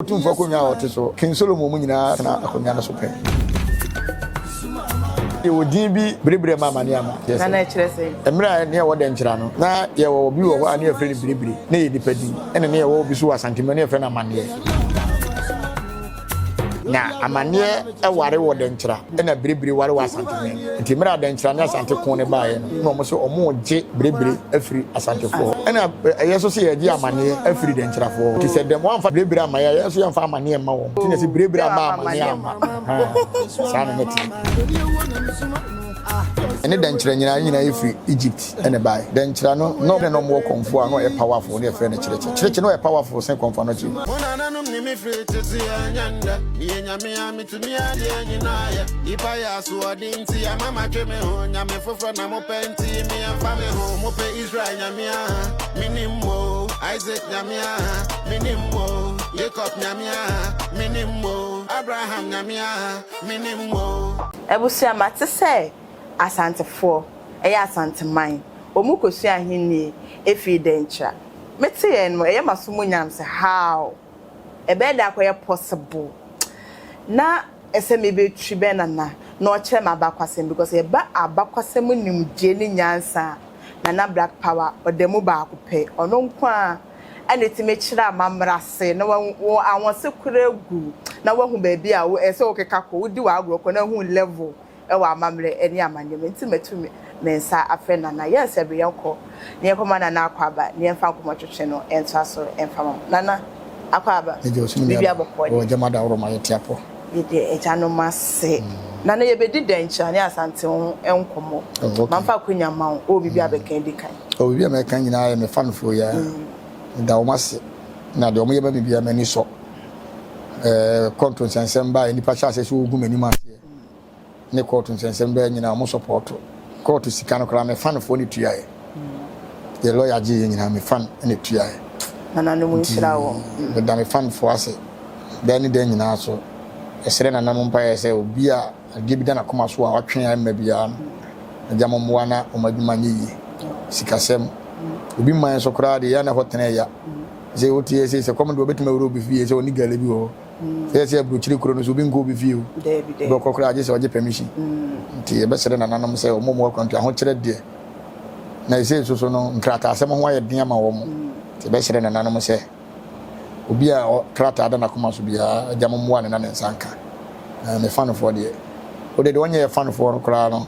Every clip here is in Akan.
Otumfoɔ akonnwa a ɔte so, King Solomon mu nyinaa tena akonnwa no so pɛn. Yɛwɔ din bi Biribiri ma amane ama. Na na ɛkyerɛ sɛn? Mmerɛ a ne yɛwɔ Dɛnkyira no, na yɛwɔ obi wɔ hɔ a ne yɛfrɛ no Biribiri, na ɛyɛ nipa din. Ɛna ne yɛwɔ obi nso wɔ Asantema, ne yɛfrɛ no Amaneɛ. Na Amaneɛ ware wɔ Dɛnkyira, ɛna Biribiri ware wɔ Asanteman. Nti mmerɛ a Dɛnkyira ne Asante ko no baeɛ no, na wɔn se wɔregye Biribiri afiri Asantefoɔ hɔ. Ɛna ɛyɛ nso sɛ yɛregye Amaneɛ afiri Dɛnkyirafoɔ hɔ. Nti sɛ dɛm wɔamfa Biribiri amma yɛn a, yɛn nso yɛmfa Amaneɛ mma wɔn. Nti na ɛse Biribiri amma Amaneɛ amma. Ahaa, saa na na ɛteɛ. Ɛne Dɛnkyira nyinaa, ne nyinaa yɛfiri Egypt na ɛbaeɛ. Dɛnkyira no, na na wɔwɔ kɔmfoɔ a na ɔyɛ powerful, na yɛfrɛ no Kyerɛkyɛ. Kyerɛkyɛ no ɔyɛ powerful sen kɔmfoɔ no kye. Mo nananom ne me firi tete ɛnyɛ ndɛ. Meyɛ nyame a metumi adeɛ nyinaa yɛ. Nipa yɛ asoɔden nti ama matwe me ho. Nyame foforɔ na mopɛ nti me ɛmfa me ho. Mopɛ Israel nyame a menim mo. Isaac nyame a menim mo. Jacob nyame a menim mo. Abraham nyame a menim mo. Abusua mate sɛ Asantefoɔ, ɛyɛ Asanteman, wɔn kɔsua ahennie ɛfiri Dɛnkyira. Meteeɛ no ɛyɛ m'aso mu nyam sɛ how? Ɛbɛyɛ dɛn akɔyɛ possible? Na ɛsɛ mebɛtwi bɛn Nana na ɔkyerɛ me abakwasɛm because yɛba abakwasɛm nimdie ne nyansa a, Nana Black Power ɔda mu baako pɛ. Ɔno nko ara na ɛtumi kyerɛ amammerɛ ase na wahu ahɔse koraa gu na wahu baabi a ɛsɛ wokeka kɔ, wodi w'agorɔ kɔ na wahu level wɔ amammerɛ ne amanneɛ mu nti matu me nsa afrɛ Nana. Yɛn sɛ bere yɛnkɔ na yɛnkɔma Nana Akwaaba na yɛmfa nkɔmmɔtwetwe no ntoa so mfa ma mo. Nana Akwaaba, Megye wo so me biribi nuaba. abɔkɔɔ Wɔ deɛ? gyama daworo ma yɛte apɔ. Yɛde agyanom ase. Nana yɛbɛdi Dɛnkyira ne Asante ho nkɔmmɔ. Oh, okay. Mamfa akwanya mma wo, wowɔ biribi a bɛka adi kan? Oh, biribi a mɛka nyinaa yɛ me fanfoɔ yi ara. Meda wɔn ase na deɛ wɔyɛ ma me biara m'ani sɔ. Ɛɛ, kɔnto nsɛnsɛm baeɛ, nnipa hyɛ aseɛ sɛ wɔgu m'anim aseɛ. Ne kɔɔto nsɛnsɛm bɛɛ nyinaa ɔmo sɔpɔɔto. Kɔɔto sika no koraa me fan foɔ na etuaeɛ. Deɛ lɔya gyeeɛ nyinaa me fan na etuaeɛ. Nananom Nti nhyira wɔn. meda me fan foɔ ase dɛn ne dɛn nyinaa so. Yɛsrɛ nananom mpaeɛ sɛ obi a adeɛ bi da n'akoma so a watwe a ɛmma biara no, agya mo mmoa na wɔn adwuma nyɛ yie. Sikasɛm, obi man so koraa deɛ yɛ a na ɛhɔ tena ɛya. Sɛ wote yɛ sei sɛ kɔm de wɔbɛtumi awura obi fie sɛ ɔne gale bi wɔ hɔ. Sɛ yɛsɛ aburokyire kuro no so obi nkɔ obi fie o. Wobɛkɔ koraa agye sɛ ɔgye permission. Nti yɛbɛsrɛ nananom sɛ wɔn mu akwantu ahokyerɛ deɛ na ɛsɛ nso so no nkrataasɛm ho ayɛ den ama wɔn. Nti yɛbɛsrɛ nananom sɛ obi a krataa da n'akoma so biara agya mo mmoa ne na ne nsa nka. Na me fanofoɔ deɛ wode deɛ ɔnyɛ yɛ fanofoɔ no koraa no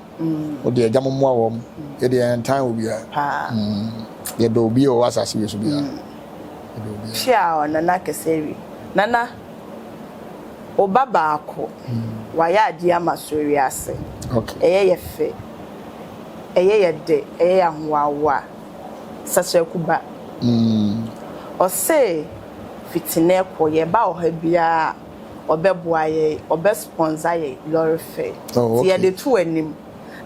wode agya mo mmoa wɔn. Yɛde yɛn ntan obiara. Yɛdɔ obi a ɔwɔ asase wei so biara. Hyia Nana Kɛsɛwi. Nana, wo ba baako, wayɛ adeɛ ama soro wiase. Ɛyɛ yɛ fɛ, ɛyɛ yɛ dɛ, ɛyɛ yɛ ahohoahoa. Sasraku ba. Ɔse fiti nɛ kɔ yɛba wɔ ha biara a, ɔbɛboa yɛn, ɔbɛ sponsor yɛn lorry fare. Nti yɛde to w'anim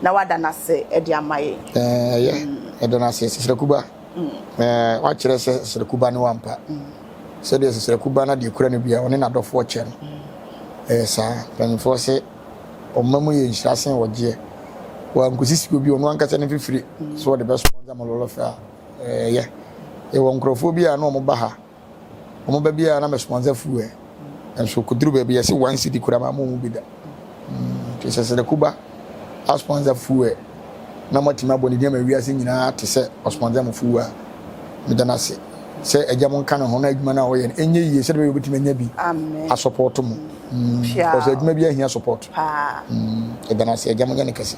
na wada no ase de ama yɛn. Ɛyɛ, yɛda no ase. Sasraku ba. Na wakyerɛ sɛ Srɛkuba ne wampa. Sɛdeɛ Srɛkuba na deɛ kura no bia ɔne n'adɔfoɔ kyɛ no. Ɛyɛ saa. Mpanimfoɔ se ɔma mu yɛ nhyira sen ɔgyeɛ. Wankɔsisi obi ɔno ankasa ne fifiri so ɔde bɛ sponsor mo lɔlɔfɛ a ɛyɛ. Yɛwɔ nkurɔfoɔ bi a na wɔn ba ha. Wɔn ba bi a na mɛ sponsor fuel. Nso kɔduru baabi yɛse one cedi koraa maa mo bi da. Nti sɛ Srɛkuba asponsor fuel na moatumi abɔ ne din ama wiase nyinaa te sɛ ɔsponsor mo fuel a, meda no ase sɛ agya mo nka ne ho na adwuma no a ɔyɛ no ɛnyɛ yie sɛdeɛ bɛyɛ obɛtumi anya bi asɔpɔto mo. Because adwuma bi ahia support. Ɛda no ase agya mo nyɛ ne kɛse.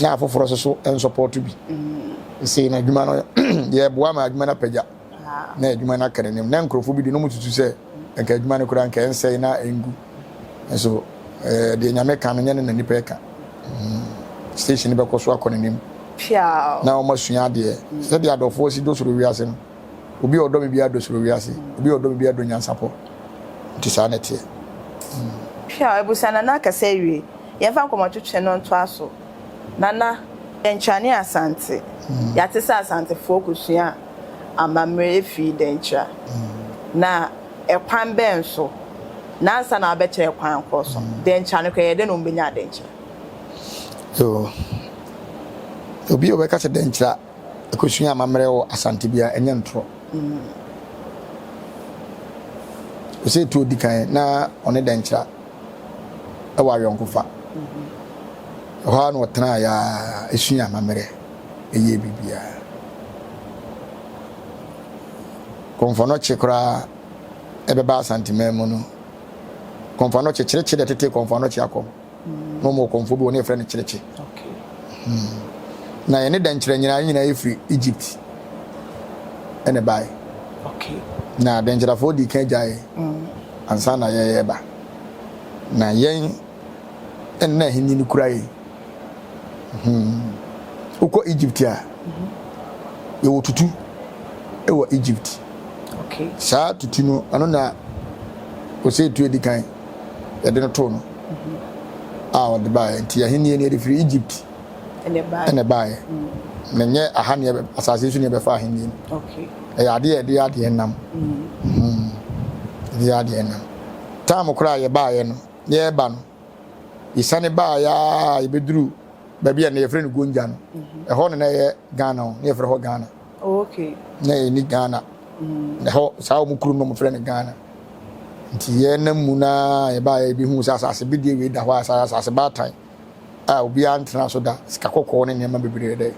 Na afoforɔ nso so nsɔpɔto bi. Sei na adwuma no yɛboa ma adwuma no apagya. na adwuma no aka n'anim. Na nkurɔfoɔ bi de no susu sɛ nka adwuma no koraa nka ɛnsɛe na ɛngu. Nso eh, deɛ Nyame ka no nyɛ no na nipa ɛka. Mm. Station no bɛkɔ so akɔ n'anim. Na wɔn asua adeɛ. Mm. Sɛdeɛ adɔfoɔ si dɔ soro wiase no, obi a ɔdɔ me biara dɔ soro wiase, mm. obi a ɔdɔ me biara dɔ nyansapɔ. Nti saa na ɛteɛ. Mm. Hwɛ abusua Nana akasa awie. Yɛmfa nkɔmmɔtwetwe no ntoa so. Nana, Dɛnkyira ne Asante. Yɛate sɛ Asantefoɔ kɔsua amammerɛ firi Dɛnkyira. Na ɛkwan bɛn so? Na ansa na wabɛkyerɛ kwan korɔ so no, Dɛnkyira no koraa, ɛyɛ dɛn na wɔbɛnyaa Dɛnkyira? Yoo, obi a ɔbɛka sɛ Dɛnkyira kɔsua amammerɛ wɔ Asante biara, ɛnyɛ ntorɔ. Osei Tuo di kan na ɔne Dɛnkyira wɔ ayɔnkofa. Ɛhɔ ara na ɔtenaeɛ ara suaa amammerɛ yɛɛ biribiara. Kɔmfɔnɔkye koraa ɛbɛba Asanteman mu no, Kɔmfɔnɔkye, Kyerekye na ɛtetee Kɔmfɔnɔkye akɔm. Na wɔn wɔ kɔmfoɔ bi wɔ ne yɛfrɛ no Kyerekye. Na yɛne Dɛnkyerɛ nyinaa nyinaa yɛfiri Egypt ɛna ɛbaeɛ. Na Dɛnkyerɛfoɔ dii kan gyaeɛ ansa na yɛyɛ ba. Na yɛn ɛna ahenni no kura yɛn. Wokɔ Egypt a, yɛwɔ tutu wɔ Egypt. Saa tutu no, ɛno na Osei Tutu edi kan yɛde no too no a ɔde baeɛ. Nti ahenni no yɛde firi Egypt ɛna ɛbaeɛ. Na nyɛ aha ne asase so ne yɛbɛfa ahenni no. Ɛyɛ adeɛ a yɛde adeɛ nam. Yɛde adeɛ nam. Time koraa a yɛbaeɛ no, yɛreba no, yɛsiane baeɛ a yɛbɛduru baabi a na yɛfrɛ no Gonja no, ɛhɔ na na ɛyɛ Ghana o, na yɛfrɛ hɔ Ghana. Oh, okay. Na ɛni Ghana. Na ɛhɔ saa wɔn kurom na wɔfrɛ no Ghana. Nti yɛnam mu na yɛbaeɛ yɛbɛhu sɛ asase bedeɛ wei da hɔ a saa asase baatan a obiara ntena so da, sika kɔkɔɔ ne nneɛma bebree dɛ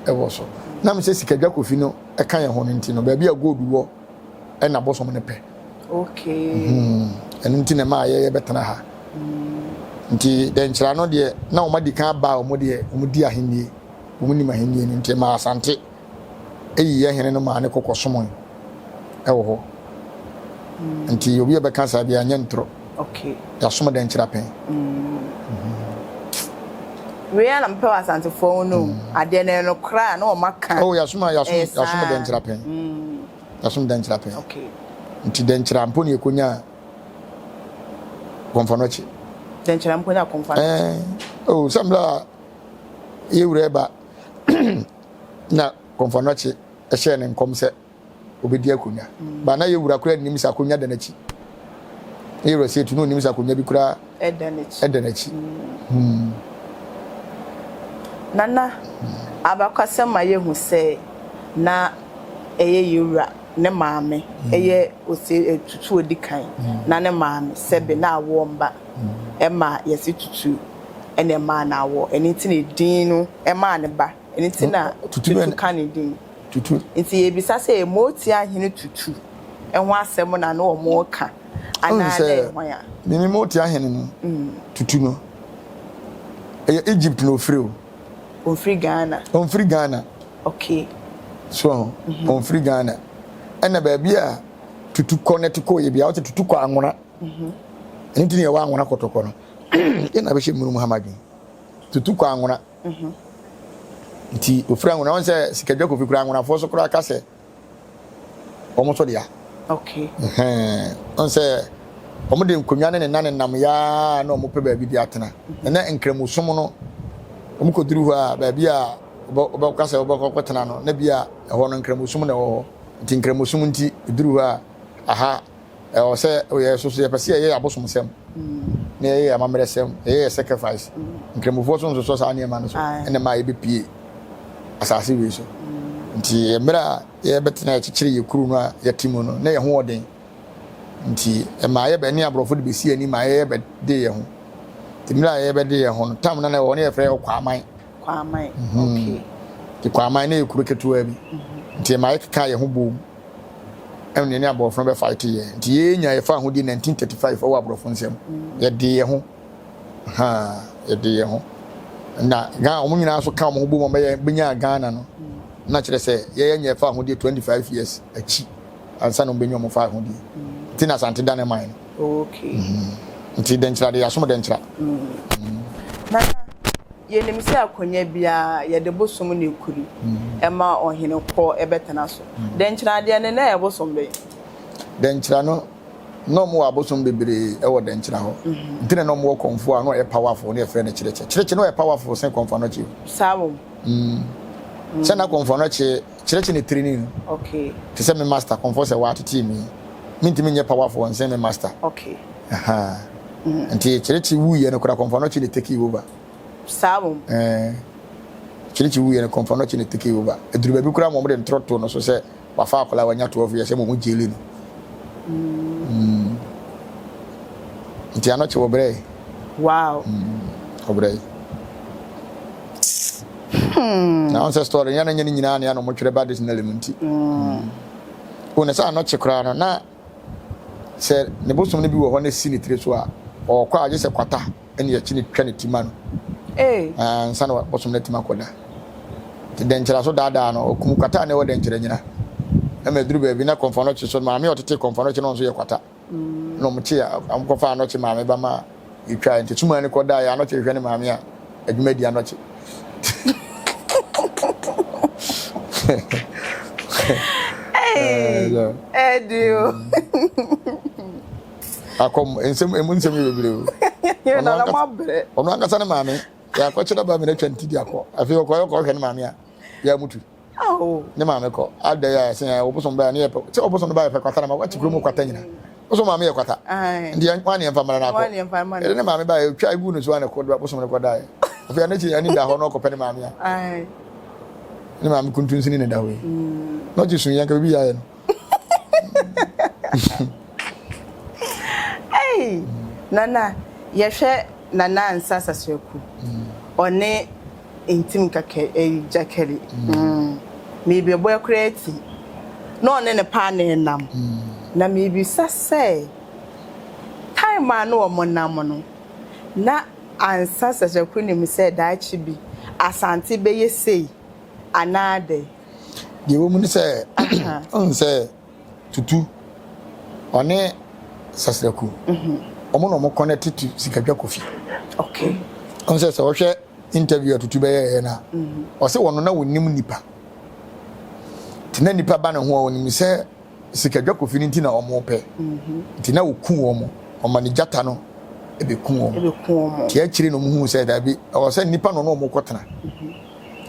ɛwɔ so. Nam sɛ Sikadwa Kofi no ɛka yɛn ho no nti no, baabi a gold wɔ ɛna bosom no pɛ. Okay. Ɛno nti na ɛmaa yɛyɛ bɛtena ha. Nti dɛnkyerɛ no deɛ na wɔn adi kan aba a wɔn deɛ wɔn di ahennie, wɔn nim ahennie no nti ɛmaa Asante eyi yɛ hene no maa ne kɔkɔ som ɛwɔ hɔ. Nti obi a bɛka saa bi anyɛ ntorɔ. Okay. Yɛasom dɛnkyerɛ apɛn. Wei a na mepɛ wɔ Asantefoɔ ho no adeɛ no ɛyɛ nokorɛ a na wɔn aka. Oh yɛasom yɛasom yɛasom dɛnkyerɛ apɛn. Yɛasom dɛnkyerɛ apɛn. Okay. Nti dɛnkyerɛ mpo na yɛkɔnyaa Kɔmfɔnɔkye. Dɛnkyerɛ mpo na Kɔmfɔnɔkye. Ɛɛ oh sɛ mmerɛ a yɛwura ɛba na Kɔmfɔnɔkye ɛhyɛɛ ne nkɔm sɛ obɛdi akonnwa. Ba na yɛwura koraa nnim sɛ akonnwa da n'akyi. Na yɛwura sɛ etu na onim sɛ akonnwa bi koraa ɛda n'akyi. Ɛda n'akyi. Hmm. Nana, abakɔsɛm ma yɛhu sɛ na ɛyɛ yɛwura ne maame ɛyɛ ose Tutu odi kan na ne maame sɛbe na awoɔ mba ɛma yɛse Tutu ɛna ɛmaa no awoɔ ɛno nti na edin no ɛmaa ne ba ɛno nti na Tutu ka ne din Tutu. Nti yɛbisa sɛ Motia hene Tutu ho asɛm na na wɔreka Wohu anaa na sɛ ɛyɛ hwan a? Mimi Motia hene no Tutu no ɛyɛ Egypt na ofiri o. Ɔmfiri Ghana. Ɔmfiri Ghana. Okay. So ho, ɔmfiri Ghana. Ɛna baabi a Tutu kɔ na ɛte kɔɔ yɛ bia, ɔte Tutu kɔ Anwona. Ɛno nti na yɛwɔ Anwona kɔtɔkɔ no. Yɛn na bɛhyɛ mmuru mu ha madwen. Tutu kɔ Anwona. Nti ofiri Anwona, wɔn sɛ Sikadwa Kofi kura Anwonafoɔ so koraa ka sɛ wɔn nso dea. Okay. Wɔn sɛ wɔn de nkonnwa ne ne nan nenam yaa na wɔn pɛ baabi de atena. Ɛnɛ nkramosom no, wɔn kɔduru hɔ a baabi a wɔbɛka sɛ wɔbɛkɔ kɔtena no, na bi a ɛhɔ no nkramosom na ɛwɔ hɔ. Nti nkramosom nti ɛduru hɔ a aha ɛwɔ sɛ yɛ so so yɛpɛ sɛ yɛyɛ abosomsɛm na yɛyɛ amammerɛsɛm, yɛyɛ yɛ sacrifice. Nkramofoɔ so nsosɔ saa nneɛma no so ɛna ɛma yɛbɛpie asase wei so. Nti mmerɛ a yɛbɛtena yɛkyekyere yɛ kuro no a yɛte mu no na yɛ ho ɔden. Nti ɛma yɛbɛ ne aborɔfo de bɛsi ani ma yɛyɛ bɛde yɛ ho. Nti mmerɛ a yɛbɛde yɛ ho no tam no na ɛwɔ hɔ no yɛfrɛ yɛ Kwaman. Kwaman, okay. Nti Kwaman na yɛ kuro ketewa bi. Nti ɛma yɛkeka yɛ ho boom ɛna yɛne aborɔfo no bɛfight yɛ. Nti yɛnya yɛfa ahodie 1935 ɛwɔ aborɔfo nsam. Yɛde yɛ ho. Ha, yɛde yɛ ho. Na Ghana wɔn nyinaa nso ka wɔn ho bom wɔn bɛyɛ bɛnya Ghana no. Na kyerɛ sɛ yɛyɛ nyɛ fa ahodie 25 years akyi ansa na wɔn bɛnya wɔn fa ahodie. Nti na Asante da ne man no. Okay. Nti dɛnkyerɛ de yɛasom dɛnkyerɛ. Nana, yɛnim sɛ akonnwa biara yɛde bosom na ekuri ɛma ɔhene kɔ ɛbɛtena so. Dɛnkyerɛ adeɛ no na ɛyɛ bosom bɛn? Dɛnkyerɛ no na wɔn wɔ abosom bebree wɔ Dɛnkyerɛ hɔ. Nti na na wɔn wɔ kɔnfoɔ a na ɔyɛ powerful na yɛfrɛ no Kyerɛkyɛ. Kyerɛkyɛ na ɔyɛ powerful sen kɔnfoɔ anɔkye. Saa wɔ mu. Sɛ na kɔnfoɔ anɔkye Kyerɛkyɛ ne tiri no. Okay. Te sɛ me master kɔnfoɔ sɛ wɔatetee me yi. Mentumi nyɛ powerful nsen me master. Okay. Ahaa. Nti Kyerɛkyɛ wuiɛ no koraa kɔnfoɔ anɔkye na take over. Saa wɔ mu. Ɛɛ. Kyerɛkyɛ wuiɛ no kɔnfoɔ anɔkye na take over. Ɛduru baabi koraa ma wɔde ntorɔ too no so sɛ wafa akwadaa a wanya 12 years ma wɔn jaili no. Nti anɔkye wɔbrɛe. Wow. Wɔbrɛe. Na wɔn sɛ story yɛn nyɛ ne nyinaa ne ano motwerɛ ba dictionary mu nti. Wɔn sɛ anɔkye koraa no na sɛ ne bosom no bi wɔ hɔ na si ne tiri so a ɔkɔ a gye sɛ kwata ɛne akyi ne twa ne ti ma no. Ee. Ansa na bosom no atumi akɔda. Nti dɛnkyerɛ so daadaa no ɔkum kwata a na ɛwɔ dɛnkyerɛ nyina. Ɛma ɛduru baabi na kɔmfoɔ no kye so maame a ɔtete kɔmfoɔ no kye no nso yɛ kwata. Na wɔn kye a wɔn kɔfa anɔkye maame ba ma yɛtwae nti suma no kɔda yɛ anɔkye hwehwɛ ne maame a adwuma di anɔkye. Ɛdi o. Akɔm nsɛm emu nsɛm yɛ bebree o. Ɔno ankasa ne maame yɛakɔkyerɛ ba mi na twa ne ti di akɔ afei ɔkɔ ɔkɔhwɛ ne maame a yɛ amutu. Ne maame kɔ adɛ yɛ sɛ yɛ ɔbosom bɛyɛ ne yɛ pɛ sɛ ɔbosom no ba yɛ pɛ kwata na ma wate kurom kwata nyina ɔso maame yɛ kwata nti yɛn kwan ne yɛn fa mara na akɔ ɛde ne maame ba yɛ twa egu ne so ana kɔ bosom no kɔ da yɛ afei ɛne kyi ɛne da hɔ na ɔkɔpɛ ne maame a ne maame kuntunsini ne da hɔ yi na ɔgye sun yɛn ka bibi yɛ ayɛ no. Hey, Nana, yɛhwɛ Nana Ansah Sasraku. Ɔne Ntim kɛkɛ ɛyi Gyakari. Merebɛbɔ koraa ati. Na ɔne ne paanee nam. Na merebisa sɛ, time a na wɔnam no, na Ansah Sasraku nim sɛ daakye bi Asante bɛyɛ sei anaa dɛn? Deɛ ɛwɔ mu ne sɛ, wohu sɛ Tutu, ɔne Sasraku, wɔn na wɔn connect to Sikadwa Kofi. Okay. Wohu sɛ sɛ wɔhwɛ interview a Tutu bɛyɛeɛ no a, ɔse wɔn na wɔnim nipa. Nti na nipa ba ne ho a wɔnim sɛ Sikadwa Kofi no nti na wɔn pɛ. Nti na wɔku wɔn, wɔma ne gyata no ɛbɛku wɔn. Nti akyire na wɔn hu sɛ daabi, ɛwɔ sɛ nipa na ɔne wɔn kɔtena.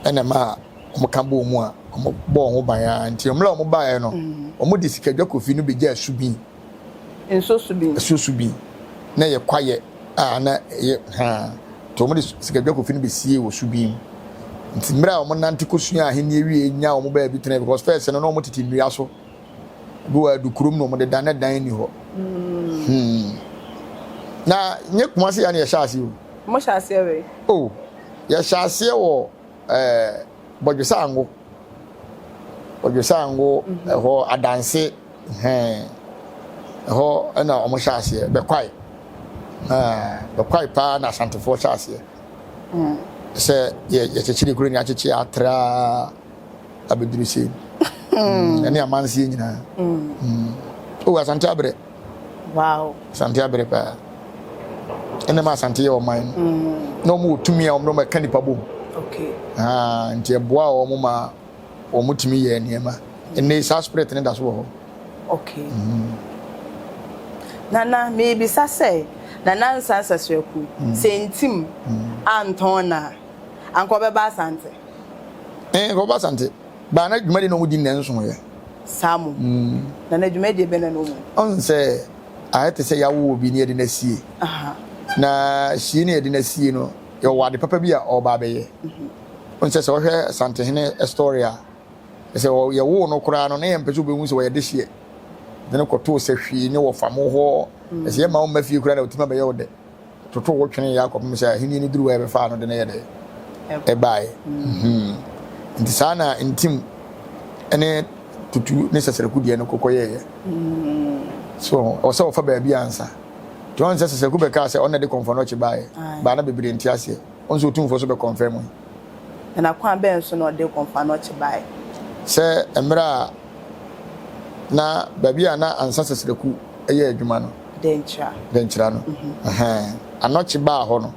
Ɛna ɛmaa wɔka bɔɔ mu a wɔbɔɔ ho ban ara nti mmerɛ a wɔbaeɛ no wɔde sikadwa kofi no bɛgyaa subin nsuo subin nsuo subin na ɛyɛ kwaeɛ a na ɛyɛ haa nti wɔde sikadwa kofi no bɛsie wɔ subin mu nti mmerɛ a wɔnante kɔsua ahennie wie nya wɔn baabi tena because first no na wɔtete nnua so bi wɔ adukurom na wɔde dan na dan ni hɔ hmm. Na nye Kumasi ya na yɛhyɛ aseɛ o mo hyɛ aseɛ wei oh yɛhyɛ aseɛ wɔ ɛɛ Bɔdwesango, Bɔdwesango ɛhɔ Adanse hɛn ɛhɔ ɛna wɔn hyɛ aseɛ Bɛkwae ɛɛ Bɛkwae paa na Asantefoɔ hyɛ aseɛ sɛ yɛ yɛkyekyere kuro ni akyekye atraa abɛduru sei ɛne amanseɛ nyinaa o Asante abrɛ. Wow. Asante abere paa. Ɛna ma Asante yɛ ɔman no. Mm. Na wɔn wɔ tumi a wɔn de wɔn ɛka nipa bom. Okay. Ah, nti ɛboa wɔn ma wɔn tumi yɛ nneɛma. Ɛnna saa spirit ne da so wɔ hɔ. Okay. Mm. Nana, mebisa sɛ, Nana Nsa Nsasuaku, mm. sɛ ntim mm. antɔn na anka ɔbɛba Asante? Eh, ɔbɛba Asante. Baa na dwumadi na wɔn di nnɛ nso yɛ. Saa mo. Na na dwumadie bɛn na na wɔn. Ɔn sɛ ayɛ te sɛ yɛawo obi na yɛde no asie. Na sie na yɛde no asie no, yɛwɔ ade papa bi a ɔreba abɛyɛ. Ɔn sɛ sɛ wɔhwɛ Asantehene story a, sɛ yɛwoo no koraa no, na yɛmpɛ sɛ obehu sɛ ɔyɛ dehyeɛ. De no kɔtoo sɛ hwee ne wɔfa mo hɔ. Ɛsɛ yɛma wo mma fie koraa na otumi abɛyɛ wo dɛ. Totoo wo twene yɛ akɔpem sɛ ahenni no duru hɔ a yɛbɛfaa no de no yɛ dɛ ɛbaeɛ. Mhm. Nti saa na ntim ne tutu ne sɛsɛrɛku deɛ no kɔkɔ yɛɛyɛ. So ɛwɔ sɛ wɔfa baabi ansa. Nti wɔn sɛ sɛsɛrɛku bɛkaa sɛ ɔno na ɛde kɔmfɔnɔkye baeɛ. Baa na bebree nte aseɛ. Wɔn nso otumfoɔ so bɛ kɔnfɛm yi. Na kwan bɛn so na ɔde kɔmfɔnɔkye baeɛ? Sɛ mmerɛ a na baabi a na ansa sɛsɛrɛku yɛ adwuma no. Dɛnkyira. Dɛnkyira no. Ɛhɛn. Anɔkye baa hɔ no,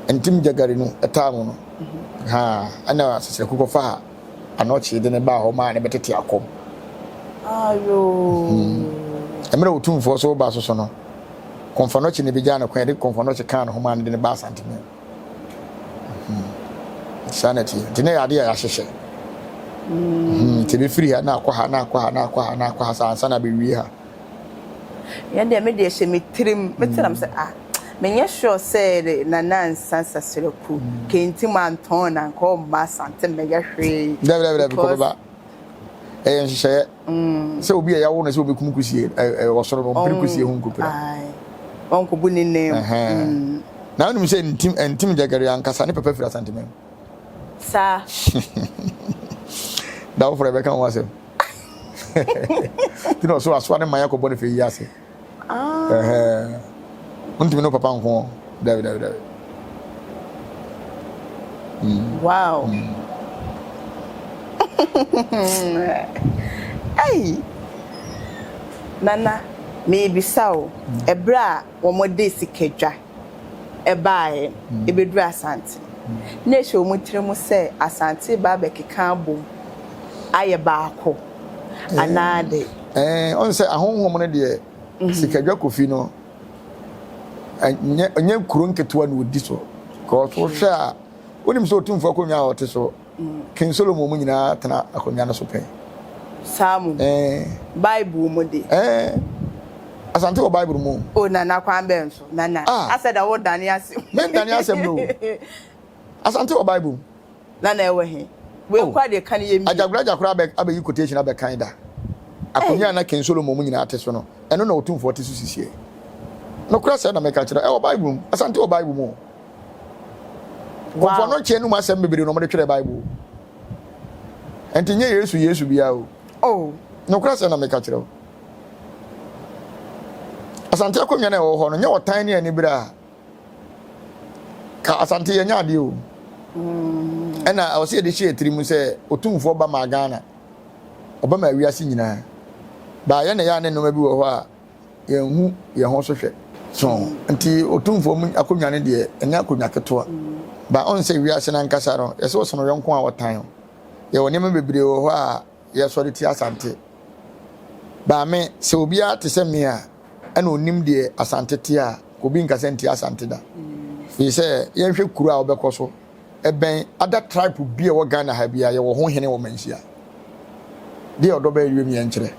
Ntim Gyagari no taa mu no, ha, ɛna Sesrɛku kɔfaa Anɔkye de no baa hɔ maa no bɛtete akɔm. Ayoo. Mmerɛ Otumfoɔ so reba so so no, Kɔmfɔnɔkye na ebegyaa no kwan, yɛde Kɔmfɔnɔkye kaa ne ho maa no de no baa Asanteman. Saa na ɛteɛ. Nti na ɛyɛ adeɛ a yɛahyehyɛ. Nti ebɛfiri ha na akɔ ha na akɔ ha na akɔ ha na akɔ ha saa ansa na abɛwie ha. Yɛn deɛ me deɛ hyɛ me tirim me tirim sɛ ah menyɛ sure sɛ Nana Ansah Sasraku kenti mu antɔn na nka ɔmma Asante mmɛyɛ hwee. Dabi dabi dabi kɔ bɛba ɛyɛ nhyehyɛeɛ sɛ obi a yɛawo no sɛ obɛkum kusie ɔsoro no ɔmpere kusie ho nkopira. Ɔnkɔbu ne nan mu. Ɛhɛn. Na wonim sɛ Ntim, Ntim Gyagari ankasa ne papa firi Asanteman mu. Saa. Da foforɔ yɛbɛka ho asɛm. Nti na ɔso asoa ne man akɔbɔ ne fɛ yi ase. Ah. Ɛhɛn. Wontumi ne wo papa nko. Dabi, dabi, dabi. Wow. Ei! Nana, merebisa wo, ɛberɛ a wɔde sikadwa baeɛ bɛduru Asante, na ɛhyɛ wɔn tirim sɛ Asante reba abɛkeka abom ayɛ baako anaa de? Ɛɛ, ɔn sɛ ahonhom no deɛ, sikadwa Kofi no, ɛnyɛ ɛnyɛ kuro nketewa na ɔdi so. Because wohwɛ a, wonim sɛ Otumfoɔ akonnwa a ɔte so, King Solomon mu nyinaa tena akonnwa no so pɛn. Saa mu. Ɛɛ. Bible mu de. Ɛɛ. Asante wɔ Bible mu. O Nana kwan bɛn so Nana. Ah. Asɛ da wo dane asɛm. Me dane asɛm no. Asante wɔ Bible mu. Nana ɛwɔ he? Wei Oh. kora deɛ ka no yɛ mie. Agyagora koraa abɛ abɛyi quotation abɛkan da. Akonnwa a na King Solomon mu nyinaa te so no, ɛno na Otumfoɔ te so sisiɛ. Nokorɛ sɛɛ na meka kyerɛ, ɛwɔ Bible mu. Asante wɔ Bible mu o. Wow. Kɔmfoɔ no nkyɛn no mu asɛm bebree na wɔde twerɛ Bible. Ɛnti nyɛ Yesu Yesu biara o. Oh. Nokorɛ sɛ na meka kyerɛ wo. Asante akonnwa no a ɛwɔ hɔ no, nyɛ ɔtan ne anibere a ka Asante yɛnyɛ adeɛ o. Ɛna ɛwɔ sɛ yɛde hyɛ yɛn tirim sɛ Otumfoɔ ba maa Ghana. Ɔba maa wiase nyinaa. Baa yɛn na yɛ a ne nneɛma bi wɔ hɔ a yɛnhu yɛn ho so hwɛ. So nti Otumfoɔ mu akonnwa no deɛ, ɛnyɛ akonnwa ketewa. Ba ɔn sɛ wiase no ankasa no, yɛsɛ ɔsono yɔnko a ɔtan o. Yɛwɔ nneɛma bebree wɔ hɔ a yɛsɔre tia Asante. Ba me, sɛ obiara te sɛ me a, ɛna onim deɛ Asante te a, obi nkasa ntia Asante da. Firi sɛ, yɛnhwɛ kuro a wobɛkɔ so, ɛbɛn other tribe bi a ɛwɔ Ghana ha biara, yɛwɔ ho hene wɔ Manhyia. Deɛ ɔdɔ bɛɛ wiem yɛn kyerɛ.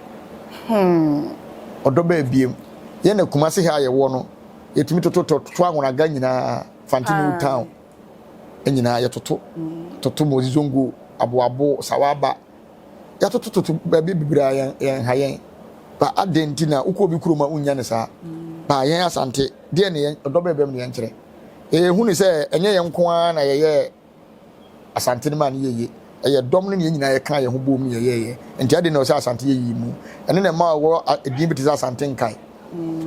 Ɔdɔ bɛɛ biem. Yɛn na Kumasi ha a yɛwɔ no, yɛtumi toto toto Anwonaga nyinaa, Fante New Town nyinaa yɛtoto. Toto Mozi Zongo, Aboabo, Sawaba. Yɛatoto toto baabi bebree a yɛn yɛn ha yɛn. Ba adɛn nti na wokɔ obi kurom a wonnya ne saa? Ba yɛn Asante, deɛ ne yɛn ɔdɔ bɛɛ bɛm ne yɛn kyerɛ. Yɛhu no sɛ ɛnyɛ yɛn nko ara na yɛyɛɛ Asante no maa no yɛɛ yie. Ɛyɛ dɔm no na yɛn nyinaa yɛkaa yɛn ho boom na yɛyɛeɛ. Nti adɛn na ɛwɔ sɛ Asante yɛ yiyi mu? Ɛno na ɛma ɔwɔ edin bi te sɛ Asante Nkae.